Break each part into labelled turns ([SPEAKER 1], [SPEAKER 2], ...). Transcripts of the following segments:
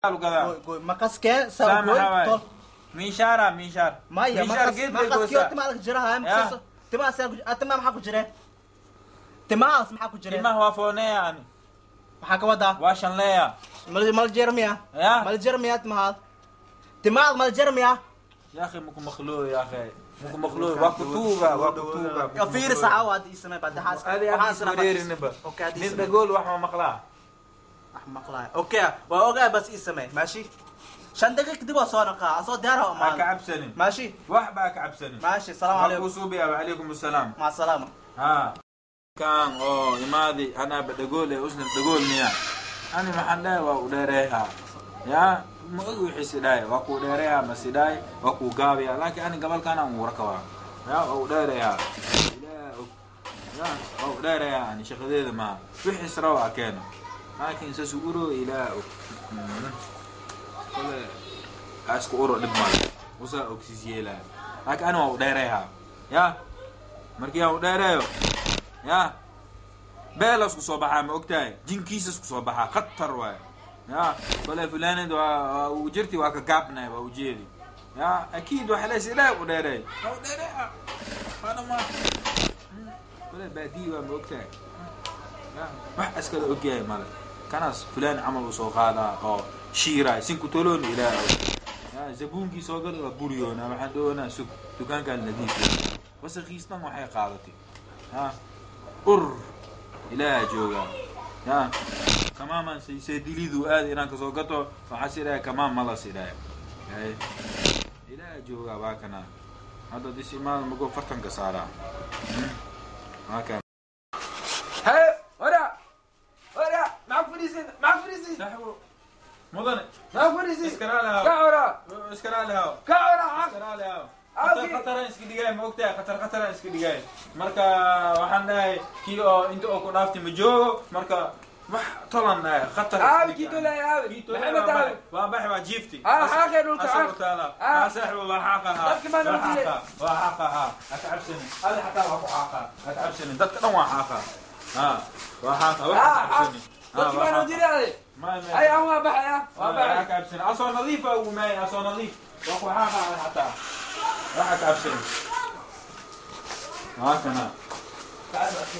[SPEAKER 1] Lagu gadaa.
[SPEAKER 2] Goy goy maqaskee saa
[SPEAKER 1] Saa
[SPEAKER 2] goy
[SPEAKER 1] maxaa waaye?
[SPEAKER 2] Tol.
[SPEAKER 1] Miinshaara miinshaar.
[SPEAKER 2] Maya.
[SPEAKER 1] Miinshaar
[SPEAKER 2] maqas
[SPEAKER 1] geed bay
[SPEAKER 2] maqaskii
[SPEAKER 1] goosaa.
[SPEAKER 2] oo timaa laga jiraha.
[SPEAKER 1] Ya.
[SPEAKER 2] Timaa saa ku timaa maxaa ku jira? Timahaas maxaa ku jira?
[SPEAKER 1] Timaha waa fooneeya ani.
[SPEAKER 2] Maxaa ka wadaa?
[SPEAKER 1] Waa shanleeya.
[SPEAKER 2] Mal mal jermiya.
[SPEAKER 1] Ya.
[SPEAKER 2] Mal jermiya timahaas, timahaas mal jermiya.
[SPEAKER 1] Ya akhi, muku makhluuq, ya akhi, muku makhluuq, waa kutuuga, waa kutuuga.
[SPEAKER 2] Ya fiiri saxa waad ii samey baa daxaas.
[SPEAKER 1] Adi
[SPEAKER 2] waxaan
[SPEAKER 1] adi wareerinaba.
[SPEAKER 2] Okay, hadi
[SPEAKER 1] nin
[SPEAKER 2] samey.
[SPEAKER 1] Dhagool wax ma maqlaa.
[SPEAKER 2] Wax maqlaay. Okay, waa ogaay, bas ii samey. Maashi, 5 daqiiq kadib waa soo naqaa asoo diyaar ah.
[SPEAKER 1] Ha ka
[SPEAKER 2] Umaada.
[SPEAKER 1] cabsanin.
[SPEAKER 2] Maashi.
[SPEAKER 1] Wax baa ka cabsanin.
[SPEAKER 2] Maashi, salaamu
[SPEAKER 1] waa
[SPEAKER 2] calaykum.
[SPEAKER 1] Kuu suubiya, wacalaykum assalaam.
[SPEAKER 2] Maca salaama.
[SPEAKER 1] Ha kan oo imaadi anaaba dhagool ee usna dhagool miya? Ani maxaan dhahay? Waa u dheereeha ya ma og wixii sidhaay, waa kuu dheereeha ma sidhaay, waa kuu gaabiya, laakiin ani gabalkaan aan uura kabaa ya waa u dheereeha, ilaah og ya waa u dheereeha. Ani shaqadeeda maa wixiis rawa keeno, laakiin saas u uro ilaah og. Kole ha isku uro, dhib male, usaa ogsiis yeelaya, laakiin ani waa u dheereeha ya markii aan u dheereeyo ya beela isku soo baxaa, ma ogtahay? Jinkiisa isku soo baxaa, khatar waay ya. Kole fulanid waa uu jirti, waa ka gaabnay, waa ujeedi ya akiid waxa leys ilaah u dheereey, waa u dheereeya, waana ma kole baadiyi waa, ma ogtahay? Ya wax iskala ogyahay male, kanaas fulaan camal uu soo qaadaa oo shiiraay sinku toloon ilaah og ya zabuunkii soo gala waa buriyoona. Waxaan doonaa sug dukaankaan nadiif, wasakiis dhan waxay qaadatay ha ur ilaaha joogaa ya kamaaman seedilidu aad inaan kasoo gato, waxaa sidhaya kamaam mala sidhaya. Hay ilaaha joogaa, waa kana hadda dis imaada mago fartanka saaraa. Waa kana.
[SPEAKER 3] Hey, wara wara, maxaa ku fadhiisin? Maxaa ku fadhiisin?
[SPEAKER 1] Saaxibo mudane.
[SPEAKER 3] Maxaa ku fadhiisin?
[SPEAKER 1] Iskaraale.
[SPEAKER 3] Ka cora.
[SPEAKER 1] Iskaraale haw.
[SPEAKER 3] Ka cora.
[SPEAKER 1] Iskaraale haw. Khatar khataraan iska dhigay, ma ogtahay? Khatar khataraan iska dhigay. Marka waxaan dhahay kii oo inta oo ku dhaaftay ma joogo, marka wax tolan dhahay khatar.
[SPEAKER 3] Aabi, kii tolay, aabi.
[SPEAKER 1] Kii tolay.
[SPEAKER 3] Maxamed.
[SPEAKER 1] Waa
[SPEAKER 3] Aabi.
[SPEAKER 1] baxay, waa baxay, waa jiifti.
[SPEAKER 3] Xaaqee dhulka,
[SPEAKER 1] asagu
[SPEAKER 3] xaaq.
[SPEAKER 1] taala. Saaxibo, waa xaaqa ha.
[SPEAKER 3] Dadka maa
[SPEAKER 1] waa
[SPEAKER 3] noo dilay.
[SPEAKER 1] Xaaqa, waa xaaqa ha, ha ka cabsanin. Adi xataa waa ku xaaqa, ha ka cabsanin. Dadka dhan waa xaaqa ha, waa xaaqa wax, ha ka cabsanin.
[SPEAKER 3] Dadki
[SPEAKER 1] waa
[SPEAKER 3] baa noo
[SPEAKER 1] xaaqa.
[SPEAKER 3] dilay ade.
[SPEAKER 1] Ma
[SPEAKER 3] Ay, aan waa baxay, ah waa
[SPEAKER 1] waa
[SPEAKER 3] baxay.
[SPEAKER 1] ka cabsanin, asoo nadiif ah ugu maay, asoo nadiif waa ku xaaqa xataa, waxa ka cabsanin. Waa kana,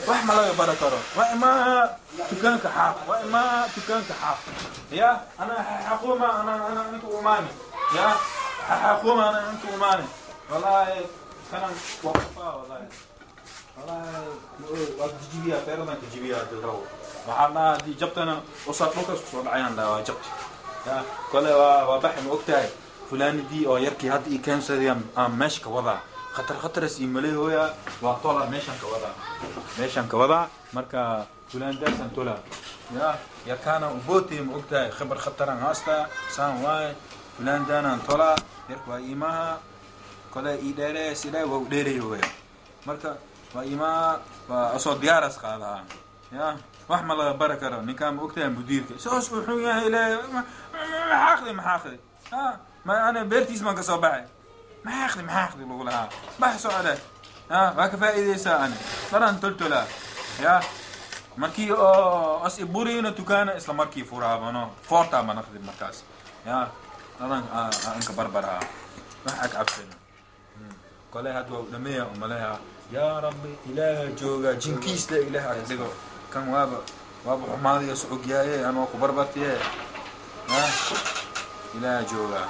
[SPEAKER 1] wax ma laga baran karo. Waa imaa dukaanka xaaq, waa imaa dukaanka xaaq ya ana xaquuma ana intu umaani ya xaquuma ana intu umaani. Wallahi kanan waa kufaa, wallahi wallahi waa jijibiya, feeradan ka jibiya hadii rabo. Waxaan dhahaa haddii jabtana usaad dhulkaas kusoo dhacayaan dhahaa waa jabti ya. Kole waa baxi, ma ogtahay? Fulaanidii oo yarkii hadda ii keensadayaan aan meesha ka wadaa, khatar khataras ii malehooya, waa tola meeshaan ka wadaa, meeshaan ka wadaa. Marka fulaandaasaan tola ya yarkaana ubootay, ma ogtahay? Khibar khataran haastaa saan waaye, fulaandaanaan tolaa, yarka waa iimaha kole ii dheeree sidaa waa u dheereyo. Marka waa iimaha, waa asoo diyaaras qaadaa ya wax ma laga bari karo ninkaan, ma ogtahay? Mudiirka saas wuxuu yahay ilaahay maxaaqdi maxaaqdi ha ma ana beertiis baan kasoo baxay, maxaaqdi maxaaqdi lagu lahaa bax socde ha waa ka faa'iidaysaa. Ani dharan toltolaa ya markii oo as iburiina dukaana isla markii furaabano foortaa ma naqdi markaas ya dharan anka barbaraa wax ag cabsana. Kole hadda waa u dhameeya umaleha. Yaa rabbi, ilaaha jooga, jinkiisle ilaah ag dhigo. Kan waaba xumaadaya socogyaaye, aan waa ku barbartiye ya ilaaha jooga.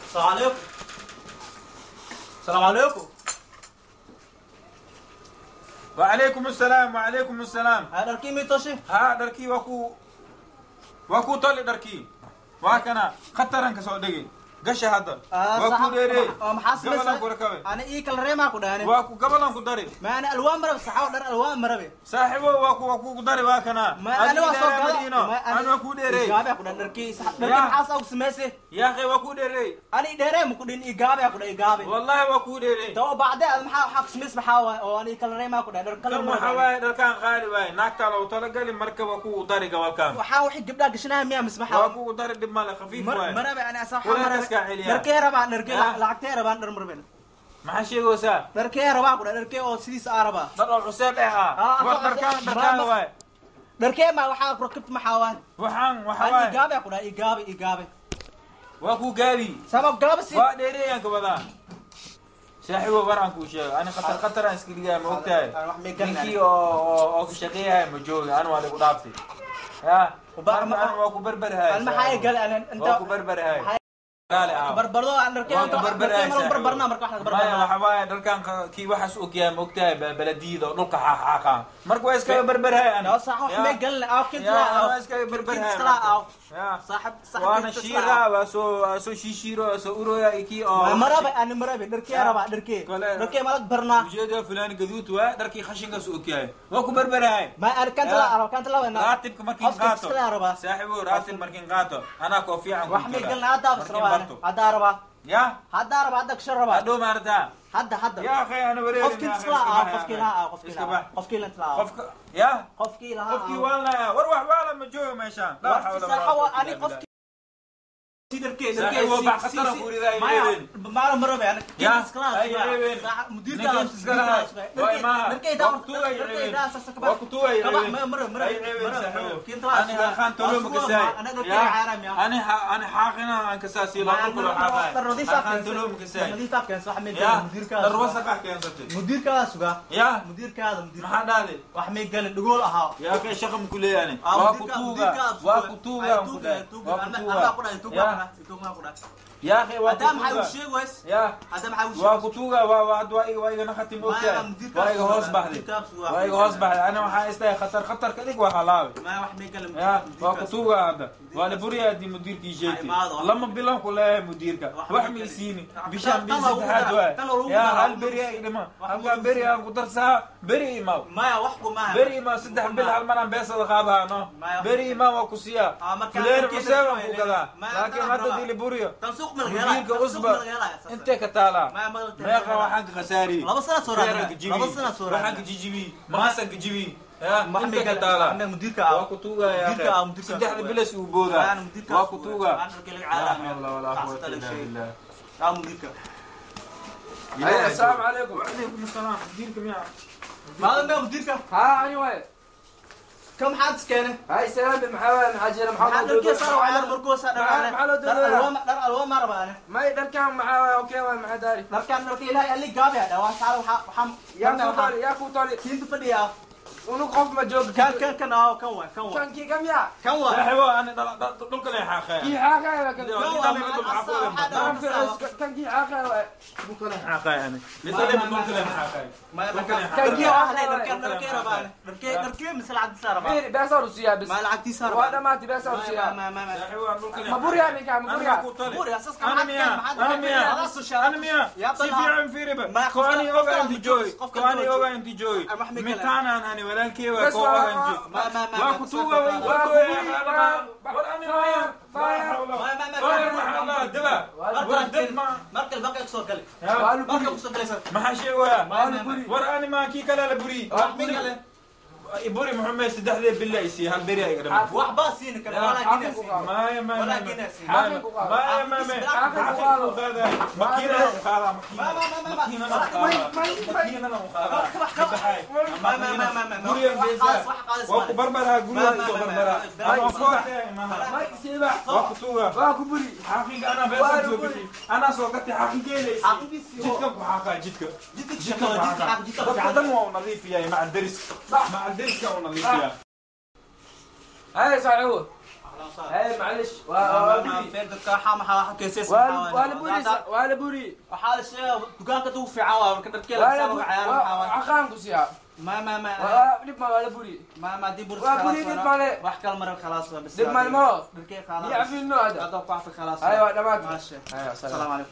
[SPEAKER 2] السلام عليكم، السلام عليكم.
[SPEAKER 1] وعليكم السلام، وعليكم السلام.
[SPEAKER 2] ها dharkii mii toshi?
[SPEAKER 1] Ha, dharkii waa ku toli, dharkii waa kana, khataran ka soo dhigay, gasha hadda waa ku dheerey.
[SPEAKER 2] Oo maxaa
[SPEAKER 1] gabalan
[SPEAKER 2] samaysa?
[SPEAKER 1] ku rakabe.
[SPEAKER 2] Ana ii kala reemaa ku dhahane.
[SPEAKER 1] Waa ku gabalan ku dari.
[SPEAKER 2] Ma ana alwaan marabe, saxaw dhar alwaan marabe.
[SPEAKER 1] Saaxibo, waa ku dari, waa kana.
[SPEAKER 2] Ma ana waa soo
[SPEAKER 1] gada ana waa ku dheerey.
[SPEAKER 2] Igaabe ku dhahan dharkii dharkii.
[SPEAKER 1] Ya.
[SPEAKER 2] Maxaa saa ku samaysay?
[SPEAKER 1] Ya akhi, waa ku dheerey.
[SPEAKER 2] Ani dheeree ma ku dhihin, igaabe ku dhahan, igaabe.
[SPEAKER 1] Wallahi waa ku dheerey.
[SPEAKER 2] Tawo bacde ad maxaa waxaa ku samays? Maxaa waay oo ani kala reemaa ku dhahan dhar kala
[SPEAKER 1] kan waxaa
[SPEAKER 2] marabe?
[SPEAKER 1] Waaye dharkaan qaali waaye, naagtaa loogu talagali, marka waa kugu dari gabalkaan.
[SPEAKER 2] Waxaa wixii gabdhaha gashanaya miyaa mise maxaa?
[SPEAKER 1] Waa kugu dari, dhib male, khafiif waaye.
[SPEAKER 2] Marabe ani asa waxaa
[SPEAKER 1] Kuleelka
[SPEAKER 2] marabe.
[SPEAKER 1] Iska celiya.
[SPEAKER 2] Dharkee rabaa dharkee?
[SPEAKER 1] Ya.
[SPEAKER 2] Lacagtee rabaan dhar marabe.
[SPEAKER 1] Maxaa sheegaysaa?
[SPEAKER 2] Dharkee rabaa ku dhahan, dharkee oo sidiisa aa rabaa.
[SPEAKER 1] Dhar oo cuseeb eh ah.
[SPEAKER 2] Ah,
[SPEAKER 1] war dharkaan dharkaan waaye.
[SPEAKER 2] Dharkee ma waxaa rakibta maxaa waay?
[SPEAKER 1] Waxaan waxa waay.
[SPEAKER 2] Igaabe ku dhahay, igaabe igaabe.
[SPEAKER 1] Waa ku gaabi.
[SPEAKER 2] Sabab gaabi si.
[SPEAKER 1] Waa dheereeyaan ka wadaa. Saaxiibo war aan kuu sheego, ani khatar khatar aan iska dhigaaya ma ogtahay. Ninkii oo ku shaqeeyahay ma jooga, ani waa lagu dhaaftay. Ya, marka ani waa ku barbarhaay.
[SPEAKER 2] Maxaa gal ana inta
[SPEAKER 1] waa ku barbarhaay.
[SPEAKER 2] Barbardo aan dharkee
[SPEAKER 1] waa ku barbarhaay.
[SPEAKER 2] Ma barbarna marka wax laga barbarna.
[SPEAKER 1] Maya waxa waaye dharkan kii waxaas og yahay ma ogtahay baladiyada oo dhulka xaaxaaqa. Marka waa iskaga barbarhaay ani.
[SPEAKER 2] Yaa sax wax ma galna aa kinta la
[SPEAKER 1] waa iskaga barbarhaay.
[SPEAKER 2] Yaa saaxib saaxib
[SPEAKER 1] waana shiira waa soo shiishiro soo uroya kii oo
[SPEAKER 2] maraba ani maraba dharkee raba dharkee dharkee malag barna.
[SPEAKER 1] Ujeedo fulaan gaduud waa dharkii khashinkaas og yahay. Waa ku barbarhaay.
[SPEAKER 2] Ma arkanta la arab kanta la wana.
[SPEAKER 1] Raatibka markiin qaato. Saaxiibo raatib markiin qaato. Ana koo fiican ku
[SPEAKER 2] wax ma galna hadda basra هذا أربعة
[SPEAKER 1] يا
[SPEAKER 2] هذا أربعة هذا كشر أربعة
[SPEAKER 1] هذا ما أردا
[SPEAKER 2] هذا هذا
[SPEAKER 1] يا أخي أنا بريء
[SPEAKER 2] قفكي تطلع قفكي لا قفكي لا قفكي لا تطلع
[SPEAKER 1] قفك يا
[SPEAKER 2] قفكي لا
[SPEAKER 1] قفكي والله وروح والله ما جوه ما شان لا حول ولا قوة
[SPEAKER 2] أنا قفكي سيدركي دركي ما مرة يعني
[SPEAKER 1] يا مدير أنا حاقنا عن كساسي لا أقول حاقنا
[SPEAKER 2] مدير كذا
[SPEAKER 1] يا
[SPEAKER 2] مدير كذا مدير
[SPEAKER 1] ما حد هذا
[SPEAKER 2] وحمي قال نقول أها
[SPEAKER 1] يا أخي شغم كلية يعني واكتوغا واكتوغا واكتوغا يا أخي
[SPEAKER 2] هذا ما حيوشي ويس
[SPEAKER 1] يا
[SPEAKER 2] هذا ما حيوشي
[SPEAKER 1] واكتوغا وعد وايغ أنا ختم أوكي وايغ هوس بحدي وايغ هوس بحدي أنا وحا خطر خطر كذيك وحلاوي
[SPEAKER 2] ما وحمي قال
[SPEAKER 1] يا واكتوغا هذا وأنا بريا دي مدير كي جيتي لما بلان كلها مديرك وحمي سيني بشان بيزيد حد يا هل بريا إلما هل بريا قدر ساعة بري ما
[SPEAKER 2] ما وحكو ما
[SPEAKER 1] بري ما صدح بالحال ما أنا بس الغابة أنا بري ما وكسيا فلان مسافة وكذا لكن هذا دي لبوريا
[SPEAKER 2] تنسوق من الغلاء
[SPEAKER 1] مديرك أصبر أنت كتالا ما يقرأ حق خساري
[SPEAKER 2] لا بس أنا صورة لا بس أنا صورة
[SPEAKER 1] حق جي جي بي ما حق جي بي يا أنت كتالا
[SPEAKER 2] مديرك
[SPEAKER 1] واكتوغا يا أخي صدح بلاش وبودا واكتوغا
[SPEAKER 2] لا
[SPEAKER 1] حول ولا قوة إلا بالله
[SPEAKER 2] يا مديرك
[SPEAKER 3] السلام عليكم.
[SPEAKER 1] وعليكم السلام. مديرك يا
[SPEAKER 2] ما هذا مديرك؟
[SPEAKER 3] ها أنا وين؟
[SPEAKER 2] كم حادث كان؟
[SPEAKER 3] هاي سلام محاول محاجر محاول
[SPEAKER 2] دركي صار على المركوس در الوان ما ربا انا
[SPEAKER 3] ما دركان مع اوكي وين مع داري
[SPEAKER 2] دركان دركي لا اللي قابي هذا وصار وحم
[SPEAKER 3] يا كوطاري يا كوطاري
[SPEAKER 2] كنت فديا
[SPEAKER 3] ونقف ما جوج
[SPEAKER 2] كان كان كان اه كان كان
[SPEAKER 3] كان كي كم يا
[SPEAKER 2] كان
[SPEAKER 1] يا انا دولك لا حاقه
[SPEAKER 3] كي حاقه كان كي حاقه
[SPEAKER 1] دولك لا حاقه يعني لازم دولك لا حاقه
[SPEAKER 2] كان كي واحد دركان دركي ربا دركي دركي مثل عبد السلام
[SPEAKER 3] بير بيصار وسيا بس
[SPEAKER 2] ما لعبتي صار
[SPEAKER 3] وانا ما تبي صار وسيا
[SPEAKER 2] ما ما
[SPEAKER 3] ما بوريا ميكا ما بوريا
[SPEAKER 2] بوريا اساس
[SPEAKER 1] انا ميا انا ميا انا ميا سي في عم في ربا كواني اوغا انت جوي كواني اوغا انت جوي متانا انا walaalkey waa koo orange waa ku tuuga way maxaa sheegaya war ani maa kii kale la buri buri maxamed saddexdee billah isii hal beri ay dhama
[SPEAKER 2] wax baa siin kara walaa
[SPEAKER 1] maya maya maya maya maya makiina qaada makiina makiina qaada guriga waa ku barbarha guriga soo barbara ama kooxda waa ku tuuga
[SPEAKER 3] waa ku buri
[SPEAKER 1] xaqiiqa ana beesa soo bixi ana soo gatay xaqiiqeeleysi jidka ku xaqa jidka
[SPEAKER 2] jidka jidka
[SPEAKER 1] dadka dhan waa nadiif yahay maca daris مع الدرس ونظيف
[SPEAKER 3] هاي سعود هاي معلش ولا بوري
[SPEAKER 2] وحال الشيء دكانك توفي عوا كنت تكلم
[SPEAKER 3] عقان قصيا
[SPEAKER 2] ما ما ما
[SPEAKER 3] لب ما ولا بوري
[SPEAKER 2] ما ما دي بوري
[SPEAKER 3] بوري دي مالي
[SPEAKER 2] واحد كلمه خلاص بس
[SPEAKER 3] دي مال ما
[SPEAKER 2] بركي خلاص
[SPEAKER 3] يعفي النوع هذا
[SPEAKER 2] اتوقع في خلاص
[SPEAKER 3] ايوه تمام
[SPEAKER 2] ماشي السلام عليكم.